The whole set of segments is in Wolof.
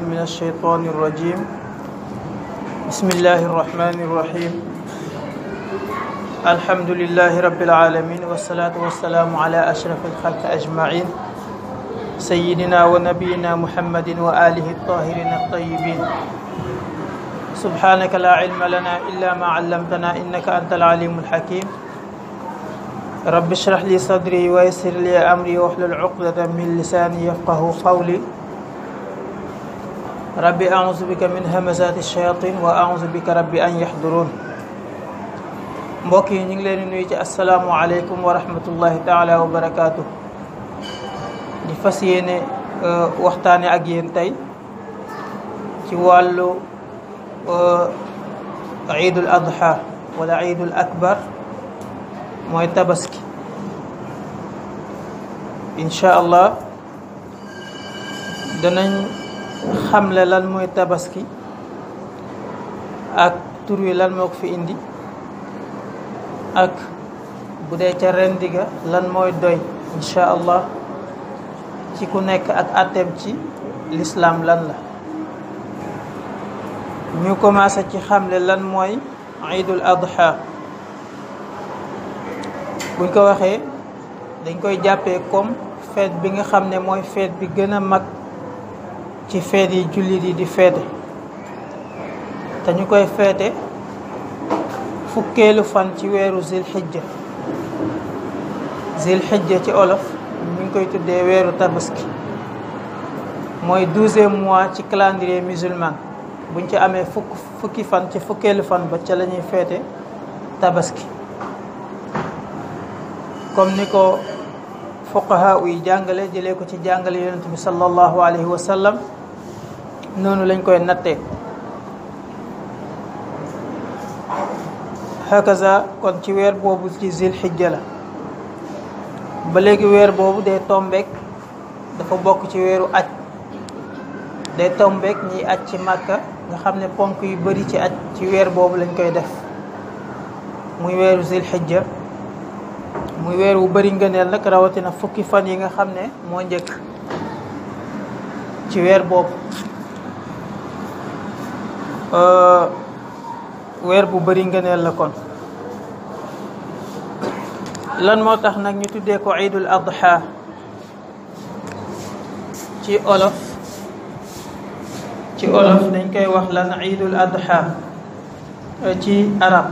من الشيطان الرجيم بسم الله الرحمن الرحيم الحمد لله رب العالمين والصلاة والسلام على أشرف الخلق أجمعين سيدنا ونبينا محمد وآله الطاهرين الطيبين سبحانك لا علم لنا إلا ما علمتنا إنك أنت العليم الحكيم رب اشرح لي صدري ويسر لي أمري واحلل عقدة من لساني يفقه قولي ربي أعوذ بك من همزات الشياطين وأعوذ بك ربي أن يحضرون mbokk yi ñu ngi leen di nuyu ci assalaamu aleykum wa rahmatullahi taala wa barakaatu di fas yéene waxtaane ak yéen tey ci wàllu iidul adha wala iidul akbar mooy tabaski incha allah danañ xamle lan mooy tabaski ak tur wi lan moo ko fi indi ak bu dee ca rendi ga lan mooy doy incha allah ci ku nekk ak àtteem ci lislaam lan la ñu commencé ci xamle lan mooy iidul adha buñ ko waxee dañ koy jàppee comme fête bi nga xam ne mooy fête bi gën a mag ci feet yi jullit yi di feete te ñu koy feete fukkeelu fan ci weeru zilxijja ci olof ñu ngi koy tuddee weeru tabaski mooy 12e mois ci calendrier musulman buñ ci amee fukki fan ci fukkeelu fan ba ca la ñuy feete tabaski comme ni ko fuqaha yi jàngale jëlee ko ci jàngale yonent bi sallallahu alayhi wa sallam noonu lañ koy nattee hakaza kon ci weer boobu ci zilxijja la ba léegi weer boobu day tombeek dafa bokk ci weeru aj day tombeek ñiy aj ci màkka nga xam ne ponk yu bari ci aj ci weer boobu lañ koy def muy weeru zilxijja muy weer wu bari ngëneel nag rawatina fukki fan yi nga xam ne moo njëkk ci weer boobu weer bu bari ngëneel la kon lan moo tax nag ñu tuddee ko iidul adha ci olof dañ koy wax lan iidul adha ci arab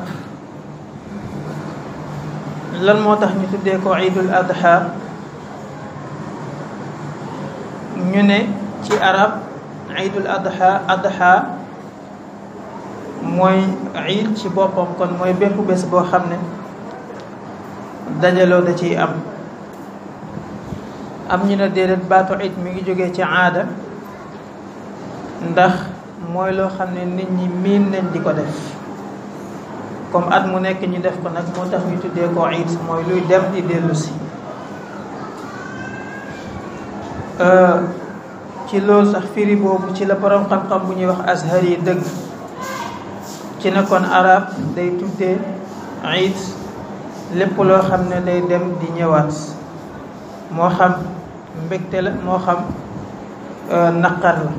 lan moo tax ñu tuddee ko iidul adha ñu ne ci arab iidul adha mooy iid ci boppam kon mooy bépp bés boo xam ne dajaloo da ciy am ñu ne déedéet baatu iid mi ngi jógee ci aada ndax mooy loo xam ne nit ñi miin nañ di ko def comme at mu nekk ñu def ko nag moo tax ñu tuddee ko iid mooy luy dem di dellu si ci loolu sax firi boobu ci la borom xam-xam bu ñuy wax azhar yi dëgg ci ne kon arab day tuddee iid lépp loo xam ne day dem di ñëwaat moo xam mbégte la moo xam naqar la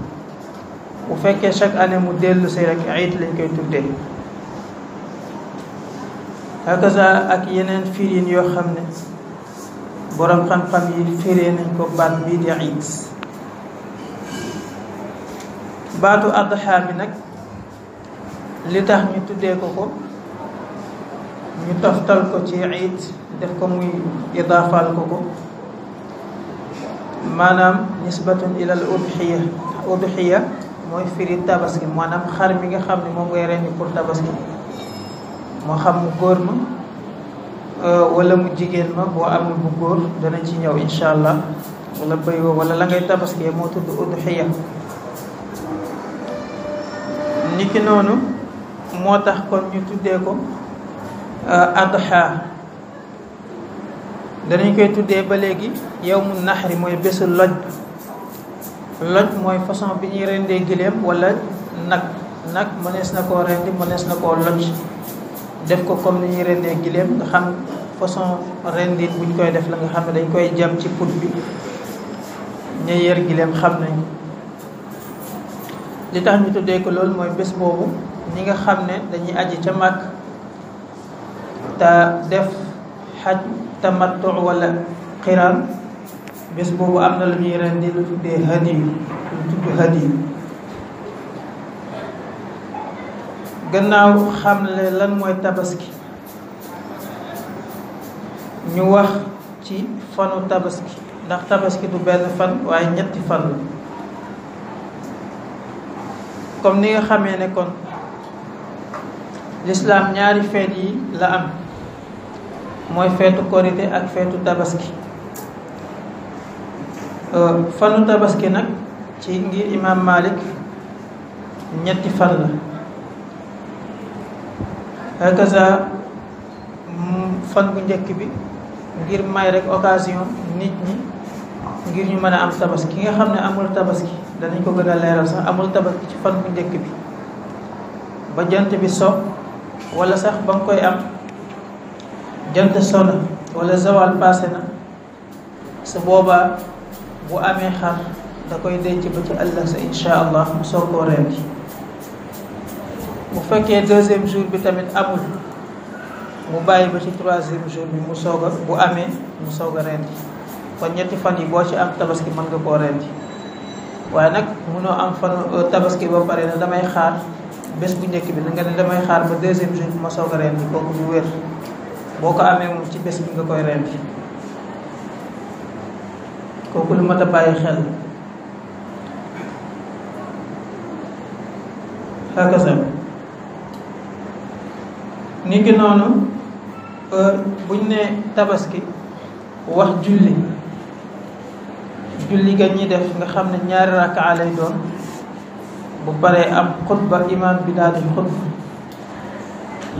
bu fekkee chaque année mu dellu si rek iid lañ koy tuddee hakaza ak yeneen firin yoo xam ne borom xam-xam yi firee nañ ko baat bii di iid baatu adha bi nag li tax ñu tuddee ko ñu toftal ko ci iid def ko muy idaafal ko maanaam nisbatun ilal udhiya mooy firi tabaski maanaam xar mi nga xam ne moom ngay rendi pour tabaski moo xam mu góor ma wala mu jigéen ma boo amul bu góor dana ci ñëw incha allah wala bëy wala la ngay tabaskee moo tudd udhiya niki noonu moo tax kon ñu tuddee ko adha danañ koy tuddee ba léegi yawmu naxri mooy bésu loj mooy façon bi ñuy rendee giléem wala nag mënees na koo rendi mënees na koo loj def ko comme ni ñuy rendee giléem nga xam façon rendin buñ koy def la nga xam ne dañ koy jam ci put bi ña yër giléem xam nañ li tax ñu tuddee ko loolu mooy bés boobu ñi nga xam ne dañuy aji ca màkk te def xaj tamattu wala xiraan, bés boobu am na lu ñuy rendi lu tuddee hadiyu, lu tudd hadiyu. gannaaw xamle lan mooy tabaski, ñu wax ci fanu tabaski, ndax tabaski du benn fan waaye ñetti fan la. comme ni nga xamee ne kon l'islam ñaari feet yi la am, mooy feetu korité ak feetu tabaski. fanu tabaski nag ci ngir imam Malik ñetti fan la. hakaza fan bu njëkk bi ngir may rek occasion nit ñi ngir ñu mën a am tabaski. ki nga xam ne amul tabaski danañ ko gën a leeral sax, amul tabaski ci fan bu njëkk bi ba jant bi so, wala sax ba nga koy am jant so na wala zawal passé na, su boobaa bu amee xar da koy denc ba ci ëllëg sa insha allah mu soog koo rendi. bu fekkee deuxième jour bi tamit amul, mu bàyyi ba ci troisième jour bi mu soog a, bu amee mu soog a rendi. kon ñetti fan yi boo ci am tabaski mën nga koo rendi. waaye nag mënoo am fan tabaski ba pare ne damay xaar bés bu njëkk bi na nga ne damay xaar ba deuxième jour bi ma soog a rendi, kooku du wér. boo ko amee moom ci bés bi nga koy rendi. kooku lu mat a bàyyi xel. hakaza ni ki noonu buñ ne tabaski wax julli ga ñuy def nga xam ne ñaari rakaa lay doon, bu paree am xutba, imaam bi daal di xutba.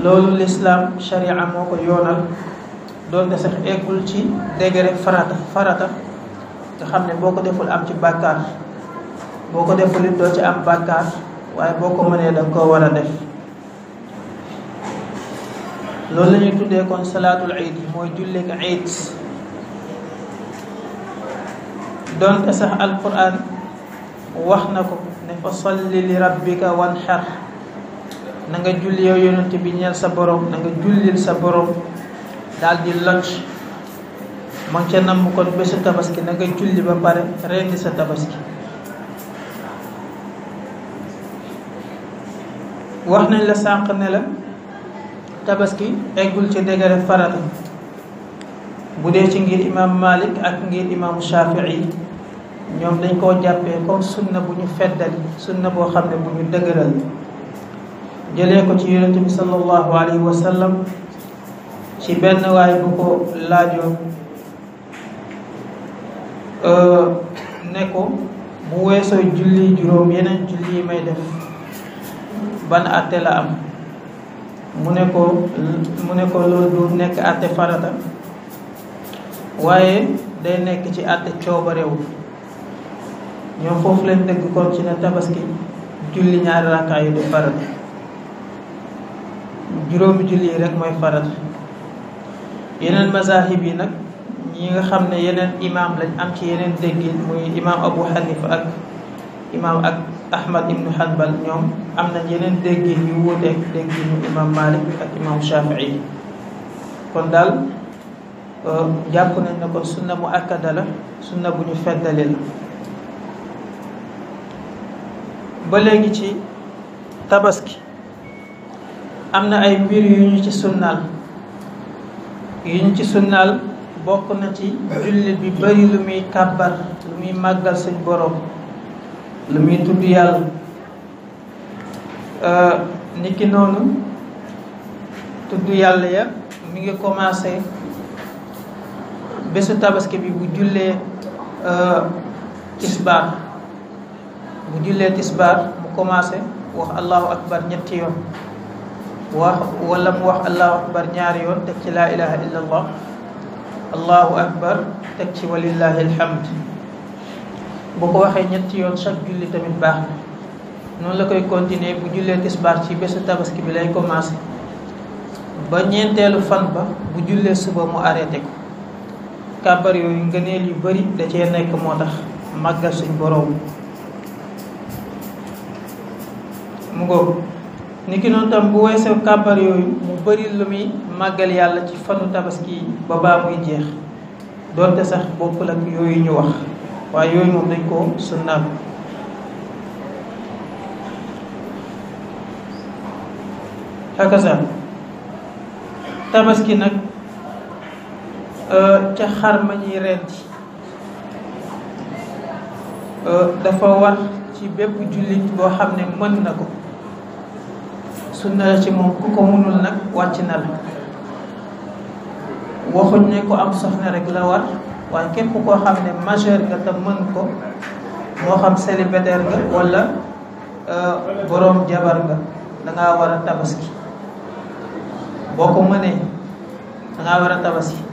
loolu lislaam sharia moo ko yoonal, doonte sax eggul ci degré farata nga xam ne boo ko deful am ci bàkkaar, boo ko deful it doo ci am bàkkaar, waaye boo ko mënee danga koo war a def. loolu la ñuy tuddee kon salaatul iid, mooy julleek iid. doonte sax alquran wax na ko ne fa salli li rabbika wanhar, na nga julli yow yonent bi ñeel sa borom, na nga jullil sa borom daal di loj. ma ngi ca namm kon bésu tabaski na nga julli ba pare rendi sa tabaski. wax nañ la sànq ne la tabaski eggul ci degré farata bu dee ci ngir imam Malik ak ngir imam Shafii. ñoom dañ koo jàppee comme sunna bu ñu feddali, sunna boo xam ne bu ñu dëgëral. jëlee ko ci yonent bi sallallahu alayhi wa sallam ci benn waay bu ko laajoon ne ko bu weesoo julli juróom yeneen julli yi may def ban àtte la am. mu ne ko loolu du nekk àtte farata, waaye day nekk ci àtte coobarewu. ñoom foofu leen dëgg kon ci ne tabaski julli ñaari rakkaa yi du farata, juróomi julli yi rek mooy farata. yeneen mazahib yi nag ñi nga xam ne yeneen imam lañ am ci yeneen déggin, muy imam Abu Hanifa ak imam ak Ahmad ibnu Hanbal, ñoom am nañ yeneen déggin yu wuuteeg dégginu imam Malik ak imam Shafii. kon daal jàpp nañ ne kon sunna mu akkada la, sunna bu ñu feddali la. ba léegi ci tabaski am na ay mbir yu ñu ci sunnaal, bokk na ci jullit bi bari lu muy kàbbar, lu muy màggal suñ borom, lu muy tudd yàlla. niki noonu tudd yàlla ya mi ngi commencé bésu tabaski bi bu jullee tisbaar mu commencé wax allahu akbar ñetti yoon, wala mu wax allahu akbar ñaari yoon, teg ci laa ilaha illa allah, allahu akbar teg ci walillahi alhamd. bu ko waxee ñetti yoon chaque julli tamit baax na. noonu la koy continuer bu jullee tisbaar ci bésu tabaski bi lay commencé ba ñeenteelu fan ba, bu jullee suba mu arrêté ko. kàbbar yooyu ngëneel yu bari da cee nekk, moo tax màggal suñ borom. mu ngoog ni ki noonu tam bu weesoo kàbbar yooyu mu bëri lu muy màggal yàlla ci fanu tabaski ba baa muy jeex doonte sax bokkul ak yooyu ñu wax waaye yooyu moom dañ ko sunnaal. hakaza tabaski nag ca xar ma ñuy rendi dafa war ci bépp jullit boo xam ne mën na ko sunna la ci moom ku ko mënul nag wàcc na la. waxuñ ne ko am soxna rek la war waaye képp koo xam ne majeur nga te mën ko moo xam célibataire nga wala boroom jabar nga dangaa war a tabaski. boo ko mënee dangaa war a tabaski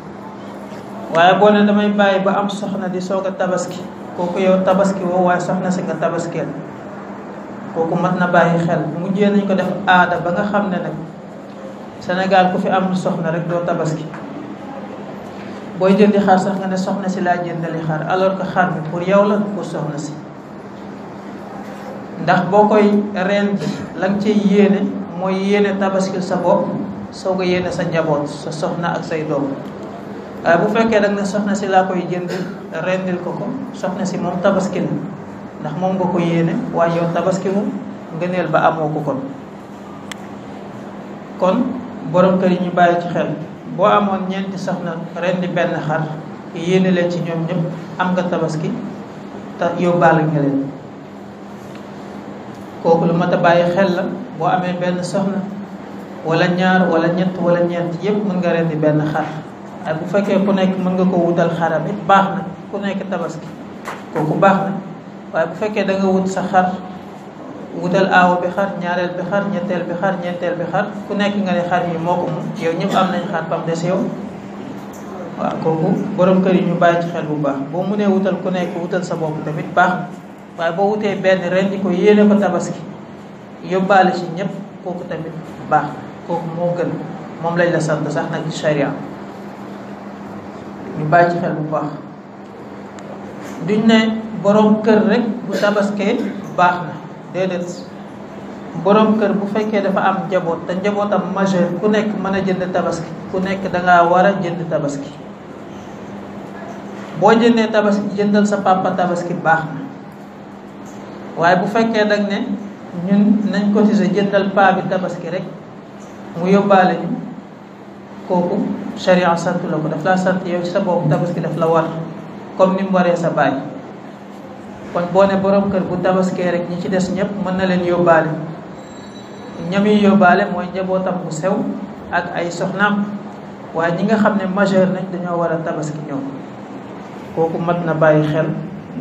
waaye boo ne damay bàyyi ba am soxna di soog a tabaski kooku yow tabaski woo waaye soxna si nga tabaskeel kooku mat na bàyyi xel. mujjee nañ ko def aada ba nga xam ne nag Sénégal ku fi am soxna rek doo tabaski. booy jëndi xar sax nga ne soxna si laa jëndali xar alors que xar bi pour yow la pour soxna si. ndax boo koy rendi la nga cay yéene mooy yéene tabaskil sa bopp soo ko yéene sa njaboot sa soxna ak say doom. waaye bu fekkee dag ne soxna si laa koy jënd rendil ko soxna si moom tabaski la ndax moom nga ko yéene waaye yow tabaski mu ngëneel ba amoo ko kon borom kër yi ñu bàyyi ci xel. boo amoon ñeenti soxna rendi benn xar yéene leen ci ñoom ñëpp am nga tabaski te yóbbaale nga leen. kooku lu mat a bàyyi xel la. boo amee benn soxna wala ñaar wala ñett wala ñeent yëpp mën nga rendi benn xar waaye bu fekkee ku nekk mën nga ko wutal xaram it baax na ku nekk tabaski kooku baax na. waaye bu fekkee da nga wut sa xar wutal aawo bi xar ñaareel bi xar ñetteel bi xar ñeenteel bi xar ku nekk nga ne xar yi moo ko moom yow ñëpp am nañ xar bam des yow. waaw kooku borom kër yi ñu bàyyi ci xel bu baax. boo mënee wutal ku nekk wutal sa bopp tamit baax na waaye boo wutee benn rendi ko yéene ko tabaski yóbbaale ci ñëpp kooku tamit baax na kooku moo gën moom lañ la sant sax nag ci sharia ñu bàyyi ci xel bu baax. duñ ne borom kër rek bu tabaskee baax na déedéet. borom kër bu fekkee dafa am njaboot te njabootam majeur ku nekk mën a jënd tabaski ku nekk dangaa war a jënd tabaski. boo jëndee tabaski jëndal sa papa tabaski baax na waaye bu fekkee dag ne ñun nañ cotiser jëndal paa bi tabaski rek mu yóbbaale ñu kooku sharia sant la ko daf laa sant yow ci sa bopp tabaski daf la war comme ni mu waree sa baay. kon boo ne borom kër bu tabaskee rek ñi ci des ñëpp mën na leen yóbbaale. ñam yi yóbbaale mooy njabootam bu sew ak ay soxnaam waaye ñi nga xam ne majeur nañ dañoo war a tabaski ñoom kooku mat na bàyyi xel.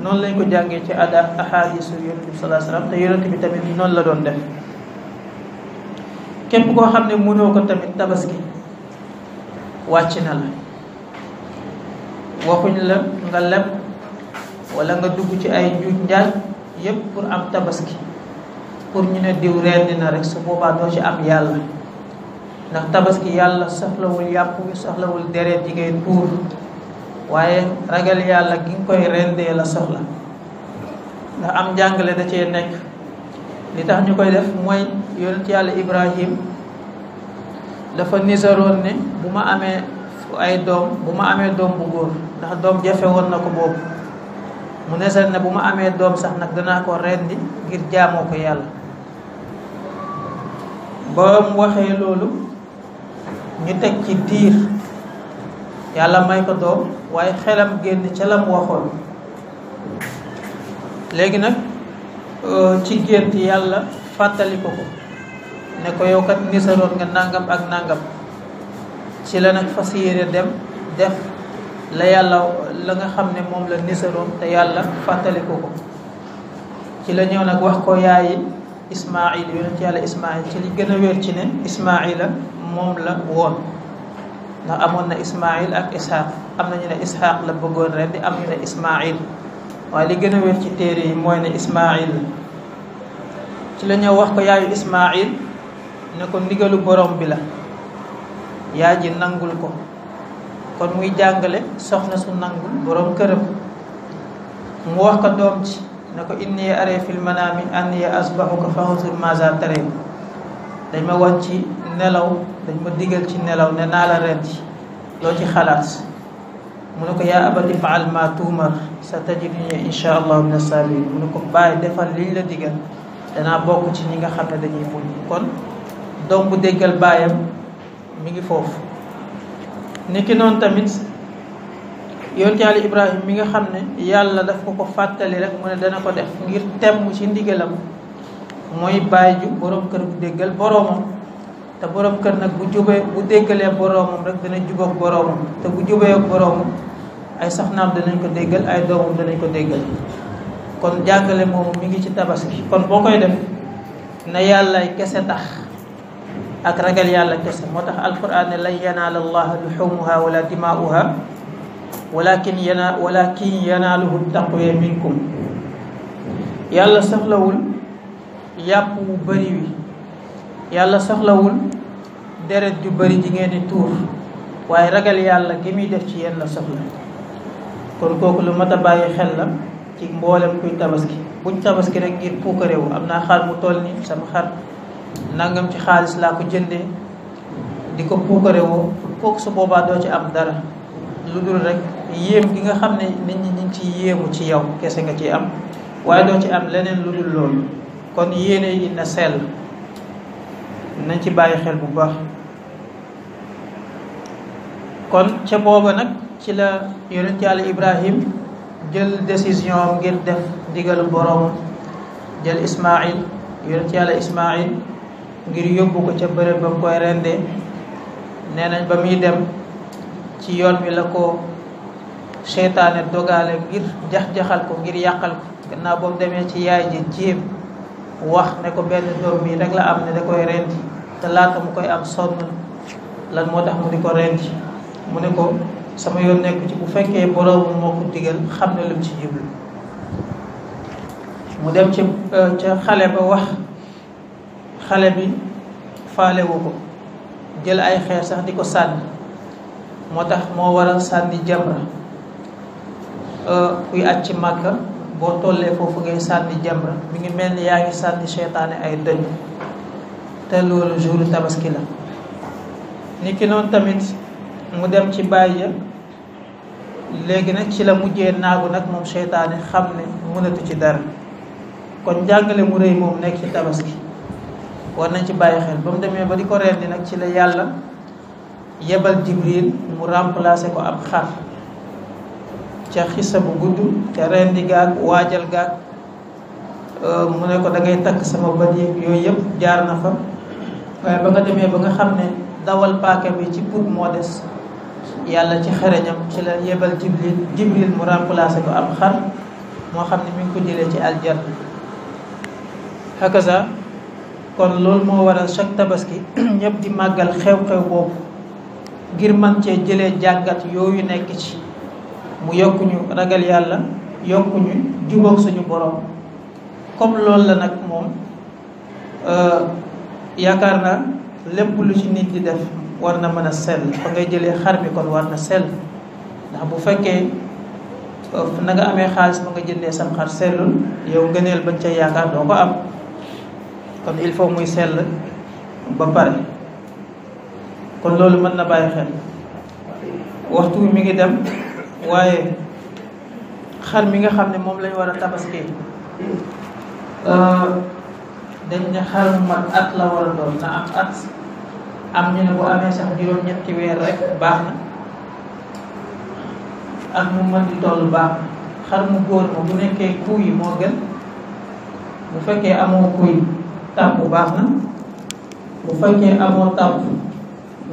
noonu lañ ko jàngee ci ahadisu yonent bi sallallahu alayhi wasallam te yonent bi tamit noonu la doon def. képp koo xam ne mënoo ko tamit tabaski wàcc na la. waxuñ la nga leb wala nga dugg ci ay njuuj njaaj yépp pour am tabaski pour ñu ne diw rendi na rek su boobaa doo ci am yàlla ndax tabaski yàlla soxlawul yàpp wi soxlawul deret ji ngay tuur waaye ragal yàlla gi nga koy rendee la soxla. ndax am njàngale da cee nekk li tax ñu koy def mooy yonent yàlla Ibrahim dafa nisaroon ne bu ma amee doom bu góor ndax doom jafe woon na ko boobu mu nesal ne bu ma amee doom sax nag danaa ko rendi ngir jaamoo ko yàlla. ba mu waxee loolu ñu teg ci diir yàlla may ko doom waaye xelam génn ca la mu waxoon. léegi nag ci gént yàlla fàttali ko ne ko yow kat nisaroon nga nangam ak nangam ci la nag fas yéene dem def la nga xam ne moom la nisaroon te yàlla fàttali ko ci la ñëw nag wax ko yaayi Ismaïl yonent yàlla Ismaïl ci li gën a wér ci ne Ismaïla moom la woon ndax amoon na Ismaïl ak Ishaq am na ñu ne Ishaq la bëggoon ren di am ñu ne Ismaïl waaye li gën a wér ci téere yi mooy ne Ismaïl ci la ñëw wax ko yaayu Ismaïl ne ko ndigalu borom bi la yaa ji nangul ko kon muy jàngale soxna su nangul borom këram mu wax ko doom ci ne ko inni ara fil manami anni asbahuka fanzur maza tara. dañ ma wan ci nelaw dañ ma digal ci nelaw ne naa la rendi loo ci xalaat. mu ne ko yaa abati faal ma tuumar sa tajiduni insha allah min as-sabirin. mu ne ko bàyyi defal liñ la digal danaa bokk ci ñi nga xam ne dañuy muñ. kon doom bu déggal baayam mi ngi foofu. niki noonu tamit yonent Yàlla Ibrahima mi nga xam ne yàlla daf ko fàttali rek mu ne dana ko def ngir temm ci ndigalam, mooy baay ju borom kër bu déggal boroomam. te borom kër nag bu déggalee boroomam rek dana jubóog boroomam, te bu jubee ak boroomam ay soxnaam danañ ko déggal, ay doomam danañ ko déggal. kon jàngale moomu mi ngi ci tabaski. kon boo koy def na yàlla kese tax ak ragal yàlla kese. moo tax alquran ne lan yanaala allaha luhumuha wala dimaa'uha walakin yanaaluhu taqwa minkum. yàlla soxlawul yàpp wu bëri wi, yàlla soxlawul deret ju bëri ji ngeen di tuur, waaye ragal yàlla gi muy def ci yéen la soxla. kon kooku lu mat a bàyyi xel la ci mboolem kuy tabaski. buñ tabaski rek ngir puukarewu am naa xar mu toll ni sama xar nangam ci xaalis laa ko jëndee di ko puukarewoo, kooku su boobaa doo ci am dara lu dul rek yéem gi nga xam ne nit ñi ñu ngi ciy yéemu ci yow kese nga ciy am, waaye doo ci am leneen lu dul loolu. kon yéene yi na sell, nañ ci bàyyi xel bu baax. kon ca booba nag ci la yonent Yàlla Ibrahim jël décision am ngir def digalu boroomam, jël Ismaïl yonent Yàlla Ismaïl ngir yóbbu ko ca bërëb ba mu koy rendee. nee nañ ba muy dem ci yoon wi la ko seytaane dogaale ngir jax-jaxal ko, ngir yàqal ko. gannaaw boobu demee ci yaay ji jéem wax ne ko benn doom bi rek la am ne da koy rendi, te laata mu koy am sonn lan moo tax mu di ko rendi. mu ne ko sama yoon nekk ci, bu fekkee boroom moo ko digal xam ne lu mu ci jublu. mu dem ci ca xale ba wax, xale bi faalewu ko, jël ay xeer sax di ko sànni. moo tax moo waral sànni jamra. kuy aj ci Màkka boo tollee foofu ngay sànni jamra, mi ngi mel ni yaa ngi sànni seytaane ay dënn, te loolu jour tabaski la. niki noonu tamit mu dem ci bàyyi ya, léegi nag ci la mujjee naagu nag moom seytaane xam ne mënatu ci dara. kon njàngale mu rëy moom nekk ci tabaski war nañ ci bàyyi xel. ba mu demee ba di ko rendi nag ci la yàlla yebal Jibril mu remplacer ko ab xar ca xisa bu gudd, ca rendi gaag waajal gaag. mu ne ko da ngay takk sama bët yi, yooyu yëpp jaar na fa. waaye ba nga demee ba nga xam ne dawal paaka bi ci put moo des, yàlla ci xereñam ci la yebal Jibril mu remplacer ko ab xar moo xam ne mi ngi ko jëlee ci aljanna. hakaza kon loolu moo waral chaque tabaski ñëpp di màggal xew-xew boobu ngir man cee jëlee jàngat yooyu nekk ci, mu yokkuñu ragal yàlla, yokkuñu jubóog suñu borom. comme loolu la nag moom yaakaar naa lépp lu ci nit di def war na mën a sell. fa ngay jëlee xar mi kon war na sell, ndax bu fekkee na nga amee xaalis ba nga jëndee sam xar sellul, yow ngëneel bañ ca yaakaar doo ko am. kon il faut muy sell ba pare. kon loolu mën na bàyyi xel. waxtu mi ngi dem, waaye xar mi nga xam ne moom lañ war a tabaski dañ ne xar mu mat at la war a doon, na am at. am ñu ne bu amee sax juróom-ñetti weer rek baax na, ak mu mën di toll baax na. xar mu góor ma bu nekkee kuy yi moo gën. bu fekkee amoo kuy tàpp baax na. bu fekkee amoo tàpp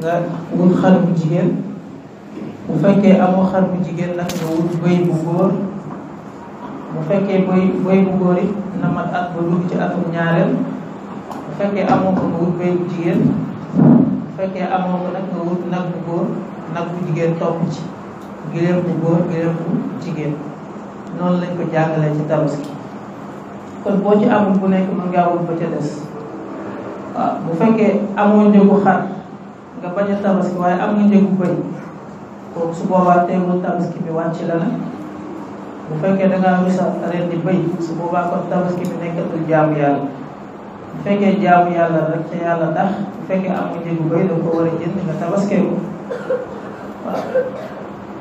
nga wut xar bu jigéen. bu fekkee amoo xar bu jigéen nag nga wut bëy bu góor. bu fekkee bëy bu góor yi na mat at ba dugg ci atum ñaareel. bu fekkee amoo ko nga wut bëy bu jigéen. bu fekkee amoo ko nag nga wut nag bu góor, nag bu jigéen topp ci, giléem bu góor, giléem bu jigéen. noonu lañ ko jàngalee ci tabaski. kon boo ci amul bu nekk mën ngaa wut ba ca des. waaw bu fekkee amoo njëgu xar nga bañ a tabaski waaye am nga njëgu bëy, kooku su boobaa teewul tabaski bi wàcc la nag. bu fekkee da ngaa rusa ren di bëy su boobaa kon tabaski bi nekkatul jaamu yàlla. bu fekkee jaamu yàlla rek ca yàlla tax bu fekkee amoo njëgu bëy da ko war a jënd nga tabaskee ko waaw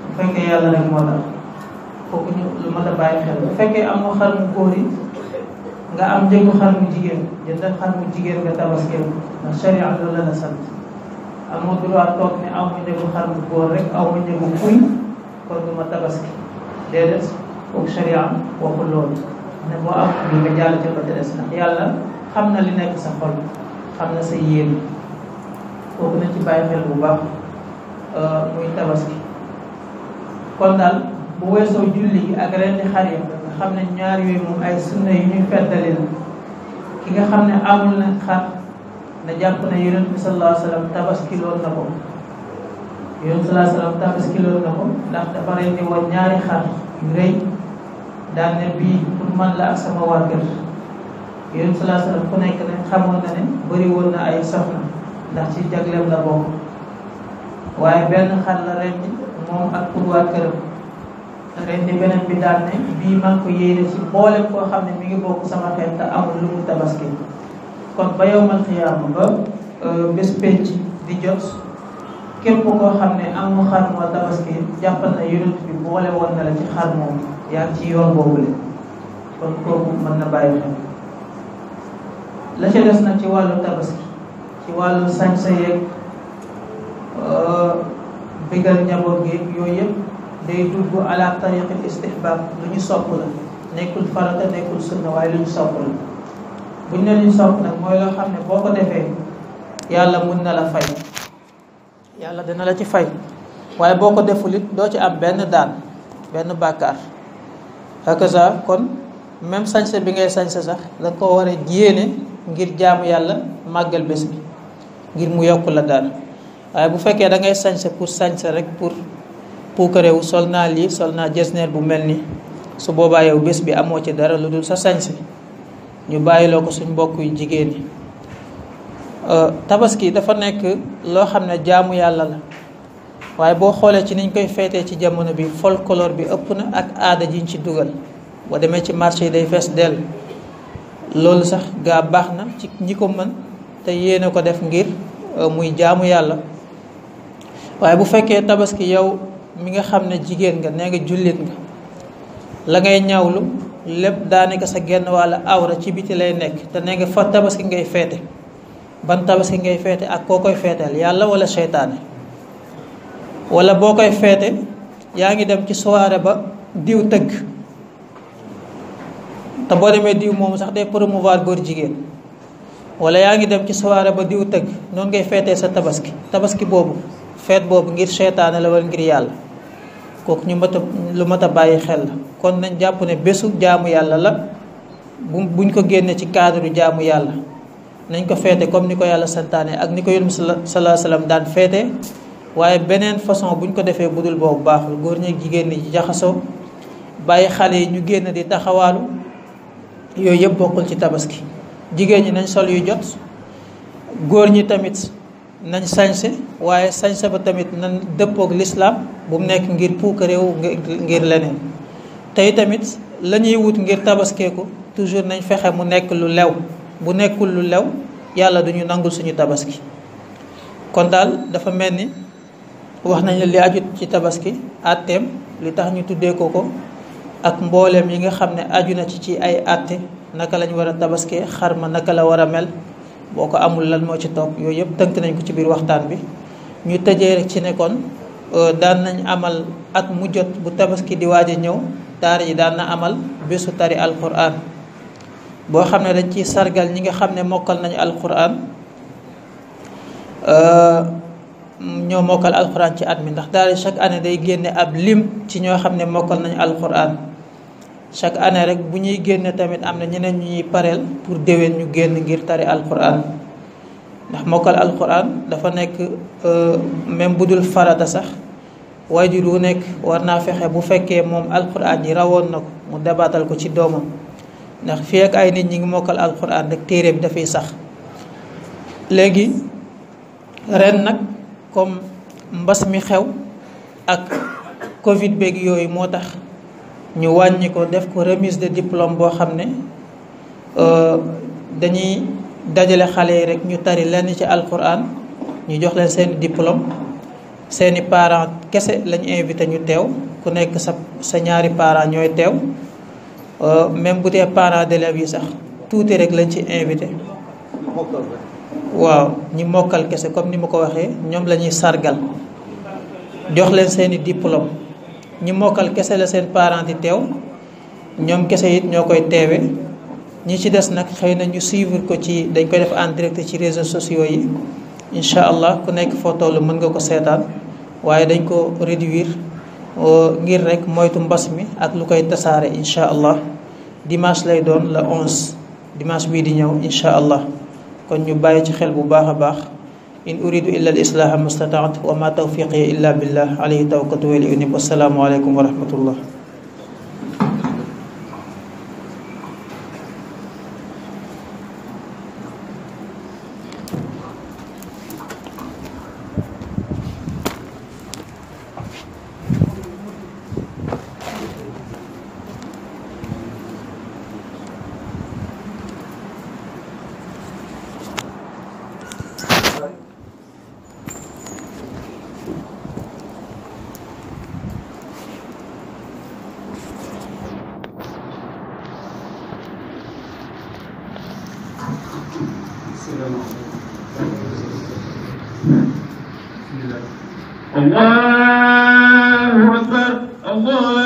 bu fekkee yàlla rek moo tax kooku ñu lu mat a bàyyi xel. bu fekkee amoo xar mu góor yi nga am njëgu xar mu jigéen jëndal xar mu jigéen nga tabaskee ko ndax sharia loolu la sant. amoo droit toog ne aw ma njëgu xar mu góor rek aw ma njëgu kuy kon du ma tabaski déedéet kooku sharia waxul loolu ne boo am li nga jàll ci ba des ndax yàlla xam na li nekk sa xol xam na sa yéen kooku nañ ci bàyyi xel bu baax muy tabaski. kon daal bu weesoo julli gi ak rendi xar yi nga xam ne ñaar yooyu moom ay sunna yu ñuy feddali la ki nga xam ne amul na xar na jàpp ne yonent bi sallallahu alayhi wa sallam tabaski loon na ko yonent bi sallallahu alayhi wa sallam tabaski loon na ko ndax dafa rendi woon ñaari xar yu rëy daan ne bii pour man la ak sama waa kër yonent bi sallallahu alayhi wa sallam ku nekk ne xamoon na ne bëri woon na ay soxna ndax ci jagleem la bokk waaye benn xar la rendi moom ak pour waa këram rendi beneen bi daan ne bii man ko yéene ci mboolem koo xam ne mi ngi bokk sama xeet te amul lu mu tabaski. kon ba yawmal xiyaama ba bés penc di jot képp koo xam ne amu xar moo tabaski jàppal na yonent bi boole woon na la ci xar moom yaa ngi ci yoon boobule kon kooku mën na bàyyi xel. la ca des nag ci wàllu tabaski ci wàllu sañsa yeeg bégal njaboot gi yooyu yëpp day dugg ala tariqil istihbab lu ñu sopp la nekkul farata nekkul sunna waaye lu ñu sopp la. buñ ne luñ sopp nag mooy loo xam ne boo ko defee yàlla mun na la fay yàlla dina la ci fay waaye boo ko deful it doo ci am benn daan benn bàkkaar hakaza kon même sañse bi ngay sañse sax da nga ko war a yéene ngir jaamu yàlla màggal bés bi ngir mu yokk la daan waaye bu fekkee da ngay sañse pour sañse rek pour puukarewu sol naa lii sol naa jesneer bu mel ni su boobaa yow bés bi amoo ci dara lu dul sa sañse ñu bàyyiloo ko suñ mbokk yu jigéen ñi. tabaski dafa nekk loo xam ne jaamu yàlla la waaye boo xoolee ci niñ koy feetee ci jamono bi folklore bi ëpp na ak aada jiñ ci dugal boo demee ci marché yi day fees dell. loolu sax gaa baax na ci ñi ko mën te yéene ko def ngir muy jaamu yàlla waaye bu fekkee tabaski yow mi nga xam ne jigéen nga nee nga jullit nga la ngay ñawlu lépp daanaka sa genn wàlla awra ci biti lay nekk te nee nga fa tabaski ngay feete ban tabaski ngay feete ak koo koy feeteel yàlla wala seytaane wala boo koy feete yaa ngi dem ci soirée ba diw tëgg te boo demee diw moomu sax day promouvoir góor jigéen wala yaa ngi dem ci soirée ba diw tëgg noonu ngay feetee sa tabaski boobu feet boobu ngir seytaane la wala ngir yàlla kooku lu mat a bàyyi xel la. kon nañ jàpp ne bésu jaamu yàlla la buñ ko génnee ci cadre jaamu yàlla nañ ko feete comme ni ko yàlla santaane ak ni ko yonent bi sallallahu alayhi wasallam daan feete waaye beneen façon buñ ko defee budul boobu baaxul. góor ñi ak jigéen ñi jaxasoo bàyyi xale yi ñu génn di taxawaalu yooyu yëpp bokkul ci tabaski. jigéen ñi nañ sol yu jot góor ñi tamit nañ sañse waaye sañse ba tamit nañ dëppook lislaam bu mu nekk ngir puukareewu ngir leneen. tey tamit la ñuy wut ngir tabaskeeku toujours nañ fexe mu nekk lu lew bu nekkul lu lew yàlla duñu nangul suñu tabaski. kon daal dafa mel ni wax nañ li aju ci tabaski àtteem li tax ñu tuddee ko ak mbooleem yi nga xam ne aju na ci ay àtte naka lañ war a tabaskee xar ma naka la war a mel boo ko amul lan moo ci topp yooyu yëpp tënk nañ ko ci biir waxtaan bi. ñu tëjee rek ci ne kon daan nañ amal at mu jot bu tabaski di waaj a ñëw daara yi daan na amal bésu tari alquran boo xam ne dañ ciy sargal ñi nga xam ne mokkal nañu alquran ñoo mokkal alquran ci at mi ndax daara chaque année day génne ab lim ci ñoo xam ne mokkal nañu alquran chaque année rek bu ñuy génne tamit am na ñeneen ñu ñuy pareel pour déwén ñu génn ngir tari alquran ndax mokkal alquran dafa nekk même bu dul farata sax waajur wu nekk war naa fexe bu fekkee moom alquran yi rawoon na ko mu dabaatal ko ci doomam ndax fii ak ay nit ñi ngi mokkal alquran rek téere bi dafay sax. léegi ren nag comme mbas mi xew ak Covid beeg yooyu moo tax ñu wàññi ko def ko remise de diplôme boo xam ne dañuy dajale xale yi rek ñu tari lenn ci alquran ñu jox leen seeni diplôme. seeni parents kese lañu invité ñu teew ku nekk sa ñaari parents ñooy teew même bu dee parents d'élèves yi sax tuuti rek lañ ci invité. waaw ñi mokkal kese comme ni ma ko waxee ñoom la ñuy sargal jox leen seeni diplôme. ñi mokkal kese la seen parents di teew ñoom kese it ñoo koy teewe ñi ci des nag xëy na ñu suivre ko ci dañ koy def en direct ci réseaux sociaux yi incha allah ku nekk foo toll mën nga ko seetaan waaye dañ ko réduire ngir rek moytu mbas mi ak lu koy tasaare incha allah dimanche lay doon le 11 dimanche bii di ñëw incha allah kon ñu bàyyi ci xel bu baax a baax in uridu illa al islaha mastataat wa ma tawfiqi illa billah alayhi tawakkaltu wa ilayhi unib. Wassalaamu aleykum wa rahmatullah. الله أكبر الله